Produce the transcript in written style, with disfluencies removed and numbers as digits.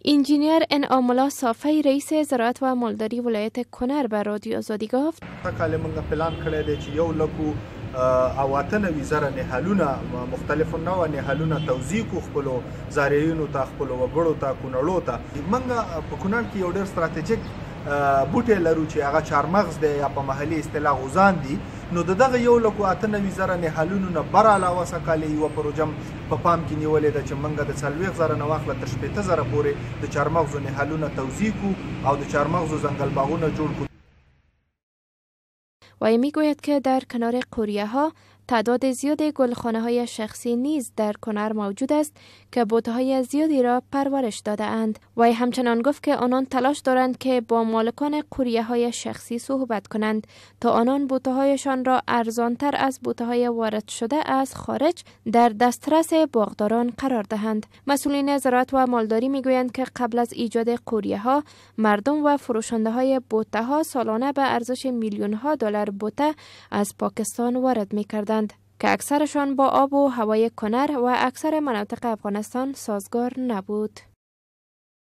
انجینیر انعام الله صافی، رئیس زراعت و مالداری ولایت کنر، به رادیو آزادی گفت: کال موږ پلان کړی دی چې یو لکو او 98 زره نهالونه، مختلفو نوع نهالونه توزیع کو خپلو زارعینو ته، خپلو وګړو ته، کونړو ته. موږ په کونړ کې یو ډېر ستراتیژیک بوټی لرو چې هغه چارمغز دی یا په محلي اصطلاح غوزان دي. نو د دغه 1,98,000 نهالونو نه بر علاوه سږکال یوه پروژه په پام کې نیولې ده چې موږ د 40,000 نه واخله تر 60,000 پورې د چارمغزو نهالونه توزیع کو او د چارمغزو ځنګل باغونه جوړ کو. و میگوید که در کنار قوریه ها تعداد زیاد گلخانه های شخصی نیز در کنر موجود است که بوته های زیادی را پرورش داده اند. وی همچنان گفت که آنان تلاش دارند که با مالکان قوریه های شخصی صحبت کنند تا آنان بوته هایشان را ارزانتر از بوته های وارد شده از خارج در دسترس باغداران قرار دهند. مسئولین زراعت و مالداری میگویند که قبل از ایجاد قوریه ها، مردم و فروشنده های بوته ها سالانه به ارزش میلیون ها دلار بوته از پاکستان وارد می کردند که اکثرشان با آب و هوای کنر و اکثر مناطق افغانستان سازگار نبود.